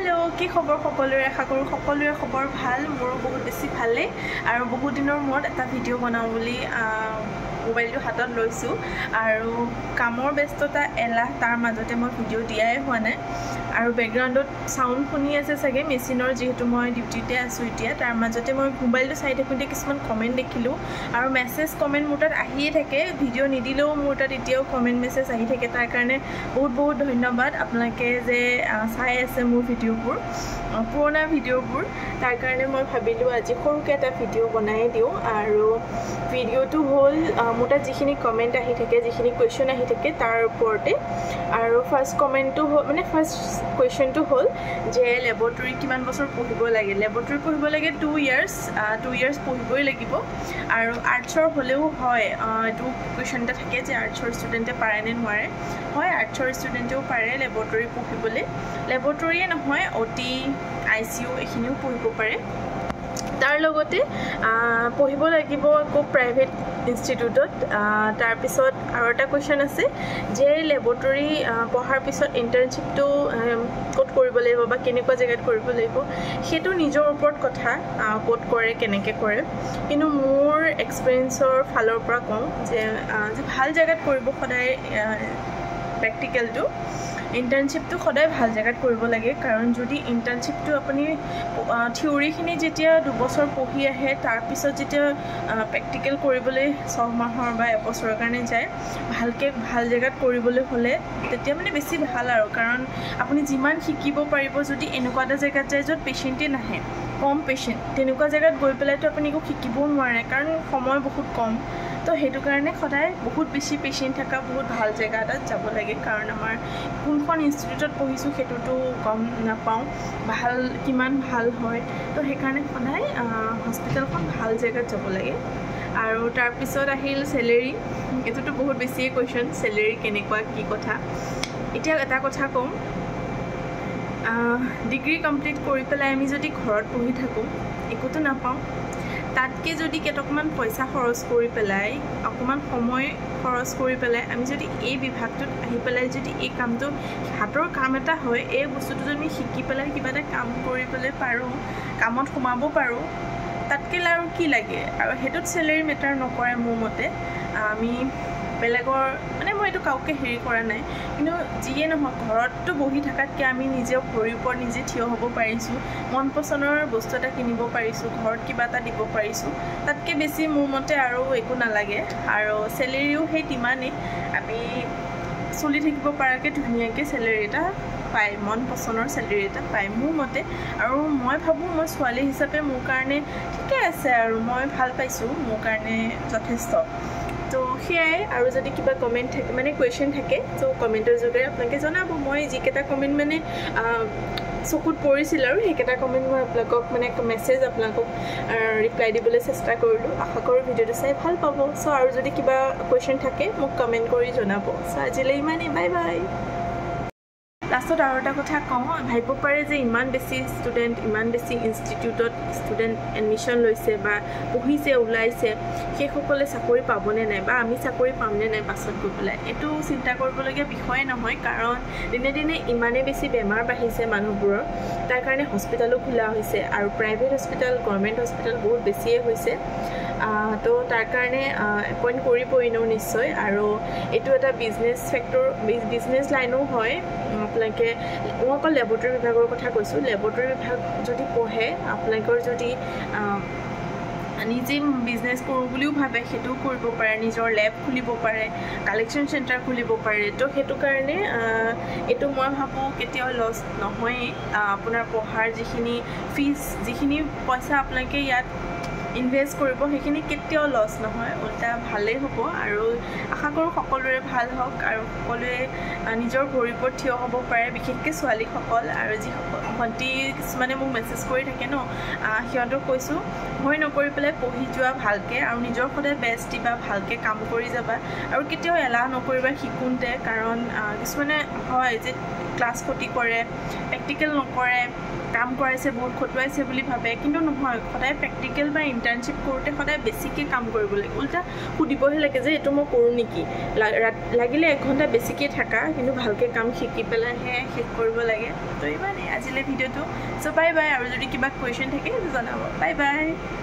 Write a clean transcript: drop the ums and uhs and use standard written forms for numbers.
Hello', কি খবৰ সকলোৰে? আশা কৰোঁ সকলোৰে খবৰ ভাল। মোৰো বহুত বেছি ভালেই। আৰু বহুত দিনৰ মূৰত এটা ভিডিঅ' বনাওঁ বুলি মোবাইলটো হাতত লৈছোঁ। আৰু কামৰ ব্যস্ততা, এলাহ, তাৰ মাজতে মই ভিডিঅ' দিয়াই হোৱা নাই। আৰু বেকগ্ৰাউণ্ডত চাউণ্ড শুনি আছে চাগে মেচিনৰ, যিহেতু মই ডিউটিতে আছোঁ এতিয়া। তাৰ মাজতে মই মোবাইলটো চাই থাকোঁতে কিছুমান কমেণ্ট দেখিলোঁ আৰু মেছেজ কমেণ্ট মোৰ তাত আহিয়ে থাকে। ভিডিঅ' নিদিলেও মোৰ তাত এতিয়াও কমেণ্ট মেছেজ আহি থাকে। তাৰ কাৰণে বহুত বহুত ধন্যবাদ আপোনালোকে যে চাই আছে মোৰ ভিডিঅ'বোৰ, পুৰণা ভিডিঅ'বোৰ। তাৰ কাৰণে মই ভাবিলোঁ আজি সৰুকৈ এটা ভিডিঅ' বনাই দিওঁ। আৰু ভিডিঅ'টো হ'ল মোৰ তাত যিখিনি কমেণ্ট আহি থাকে, যিখিনি কুৱেশ্যন আহি থাকে তাৰ ওপৰতে। আৰু ফাৰ্ষ্ট কমেণ্টটো হ'ল, মানে ফাৰ্ষ্ট কুৱেশ্যনটো হ'ল যে লেবৰেটৰী কিমান বছৰ পঢ়িব লাগে? লেবৰেটৰী পঢ়িব লাগে 2 ইয়াৰ্ছ, 2 ইয়াৰ্ছ পঢ়িবই লাগিব। আৰু আৰ্টছৰ হ'লেও হয়, এইটো কুৱেশ্যন এটা থাকে যে আৰ্টছৰ ষ্টুডেণ্টে পাৰে নে নোৱাৰে। হয়, আৰ্টছৰ ষ্টুডেণ্টেও পাৰে লেবৰেটৰী পঢ়িবলৈ। লেবৰেটৰীয়ে নহয়, অ' টি, আই চি ইউ এইখিনিও পঢ়িব পাৰে। তাৰ লগতে পঢ়িব লাগিব আকৌ প্ৰাইভেট ইনষ্টিটিউটত। তাৰপিছত আৰু এটা কুৱেশ্যন আছে যে লেবৰেটৰী পঢ়াৰ পিছত ইণ্টাৰ্ণশ্বিপটো ক'ত কৰিব লাগিব বা কেনেকুৱা জেগাত কৰিব লাগিব। সেইটো নিজৰ ওপৰত কথা, ক'ত কৰে, কেনেকৈ কৰে। কিন্তু মোৰ এক্সপিৰিয়েঞ্চৰ ফালৰ পৰা কওঁ যে ভাল জেগাত কৰিব সদায়। প্ৰেক্টিকেলটো, ইণ্টাৰ্ণশ্বিপটো সদায় ভাল জেগাত কৰিব লাগে। কাৰণ যদি ইণ্টাৰ্ণশ্বিপটো আপুনি থিয়ৰিখিনি যেতিয়া 2 বছৰ পঢ়ি আহে, তাৰপিছত যেতিয়া প্ৰেক্টিকেল কৰিবলৈ 6 মাহৰ বা এবছৰৰ কাৰণে যায়, ভালকৈ ভাল জেগাত কৰিবলৈ হ'লে তেতিয়া মানে বেছি ভাল আৰু। কাৰণ আপুনি যিমান শিকিব পাৰিব, যদি এনেকুৱা এটা জেগাত যায় য'ত পেচেণ্টেই নাহে, কম পেচেণ্ট, তেনেকুৱা জেগাত গৈ পেলাইতো আপুনি একো শিকিবও নোৱাৰে, কাৰণ সময় বহুত কম। তো সেইটো কাৰণে সদায় বহুত বেছি পেচেণ্ট থকা বহুত ভাল জেগা এটাত যাব লাগে। কাৰণ আমাৰ কোনখন ইনষ্টিটিউটত পঢ়িছোঁ সেইটোতো গম নাপাওঁ ভাল কিমান ভাল হয়। তো সেইকাৰণে সদায় হস্পিটেলখন ভাল জেগাত যাব লাগে। আৰু তাৰপিছত আহিল চেলেৰি। এইটোতো বহুত বেছিয়ে কুৱেশ্যন, চেলেৰি কেনেকুৱা, কি কথা। এতিয়া এটা কথা কওঁ, ডিগ্ৰী কমপ্লিট কৰি পেলাই আমি যদি ঘৰত বহি থাকোঁ, একোতো নাপাওঁ। তাতকৈ যদি কেইটকামান পইচা খৰচ কৰি পেলাই, অকণমান সময় খৰচ কৰি পেলাই আমি যদি এই বিভাগটোত আহি পেলাই যদি এই কামটো, হাতৰ কাম এটা হয়, এই বস্তুটো যদি আমি শিকি পেলাই কিবা এটা কাম কৰিবলৈ পাৰোঁ, কামত সোমাব পাৰোঁ, তাতকৈ আৰু কি লাগে? আৰু সেইটোত চেলেৰি মেটাৰ নকৰে মোৰ মতে। আমি বেলেগৰ, মানে মই এইটো কাৰোকে হেৰি কৰা নাই, কিন্তু যিয়ে নহওক, ঘৰততো বহি থকাতকৈ আমি নিজেও ভৰিৰ ওপৰত নিজে থিয় হ'ব পাৰিছোঁ, মন পচন্দৰ বস্তু এটা কিনিব পাৰিছোঁ, ঘৰত কিবা এটা দিব পাৰিছোঁ, তাতকৈ বেছি মোৰ মতে আৰু একো নালাগে। আৰু চেলেৰিও সেই তিমানেই, আমি চলি থাকিব পৰাকৈ ধুনীয়াকৈ চেলেৰি এটা পায়, মন পচন্দৰ চেলেৰি এটা পায় মোৰ মতে। আৰু মই ভাবোঁ মই ছোৱালী হিচাপে মোৰ কাৰণে ঠিকে আছে আৰু মই ভাল পাইছোঁ, মোৰ কাৰণে যথেষ্ট। তো সেয়াই। আৰু যদি কিবা কমেণ্ট থাকে, মানে কুৱেশ্যন থাকে, ত' কমেণ্টৰ যোগেৰে আপোনালোকে জনাব। মই যিকেইটা কমেণ্ট মানে চকুত পৰিছিল আৰু সেইকেইটা কমেণ্ট মই আপোনালোকক, মানে মেছেজ আপোনালোকক ৰিপ্লাই দিবলৈ চেষ্টা কৰিলোঁ। আশা কৰোঁ ভিডিঅ'টো চাই ভাল পাব। চ' আৰু যদি কিবা কুৱেশ্যন থাকে, মোক কমেণ্ট কৰি জনাব। চ' আজিলৈ ইমানেই, বাই বাই। লাষ্টত আৰু এটা কথা কওঁ, ভাবিব পাৰে যে ইমান বেছি ষ্টুডেণ্ট, ইমান বেছি ইনষ্টিটিউটত ষ্টুডেণ্ট এডমিশ্যন লৈছে বা পঢ়িছে, ওলাইছে, সেইসকলে চাকৰি পাবনে নাই বা আমি চাকৰি পামনে নাই পাছত গৈ পেলাই। এইটো চিন্তা কৰিবলগীয়া বিষয়ে নহয়, কাৰণ দিনে দিনে ইমানেই বেছি বেমাৰ বাঢ়িছে মানুহবোৰৰ, তাৰ কাৰণে হস্পিটেলো খোলা হৈছে আৰু প্ৰাইভেট হস্পিটেল, গভৰ্ণমেণ্ট হস্পিটেল বহুত বেছিয়ে হৈছে। তো তাৰ কাৰণে এপইণ্ট কৰিবই ন নিশ্চয়। আৰু এইটো এটা বিজনেছ ফেক্টৰ, বিজনেছ লাইনো হয়। আপোনালোকে, মই অকল লেবৰেটৰী বিভাগৰ কথা কৈছোঁ, লেবৰেটৰী বিভাগ যদি পঢ়ে, আপোনালোকৰ যদি নিজে বিজনেছ কৰোঁ বুলিও ভাবে, সেইটোও কৰিব পাৰে। নিজৰ লেব খুলিব পাৰে, কালেকশ্যন চেণ্টাৰ খুলিব পাৰে। তো সেইটো কাৰণে এইটো মই ভাবোঁ কেতিয়াও লছ নহয়েই। আপোনাৰ পঢ়াৰ যিখিনি ফিজ, যিখিনি পইচা আপোনালোকে ইয়াত ইনভেষ্ট কৰিব, সেইখিনি কেতিয়াও লছ নহয়, উল্টা ভালেই হ'ব। আৰু আশা কৰোঁ সকলোৰে ভাল হওক আৰু সকলোৱে নিজৰ ভৰিৰ ওপৰত থিয় হ'ব পাৰে, বিশেষকৈ ছোৱালীসকল। আৰু যিসকল ভণ্টি কিছুমানে মোক মেছেজ কৰি থাকে ন, সিহঁতক কৈছোঁ, ভয় নকৰি পেলাই পঢ়ি যোৱা ভালকৈ আৰু নিজৰ সদায় বেষ্ট দিবা, ভালকৈ কাম কৰি যাবা আৰু কেতিয়াও এলাহ নকৰিবা শিকোঁতে। কাৰণ কিছুমানে হয় যে ক্লাছ ক্ষতি কৰে, প্ৰেক্টিকেল নকৰে, কাম কৰাইছে বহুত খটুৱাইছে বুলি ভাবে, কিন্তু নহয়। সদায় প্ৰেক্টিকেল বা ইণ্টাৰ্ণশ্বিপ কৰোঁতে সদায় বেছিকৈ কাম কৰিব লাগে। উল্টা সুধিবহে লাগে যে এইটো মই কৰোঁ নেকি, লাগিলে 1 ঘণ্টা বেছিকৈ থাকা, কিন্তু ভালকৈ কাম শিকি পেলাইহে শেষ কৰিব লাগে। তো ইমানেই আজিলৈ ভিডিঅ'টো। চ' বাই বাই। আৰু যদি কিবা কুৱেশ্যন থাকে জনাব। Bye bye.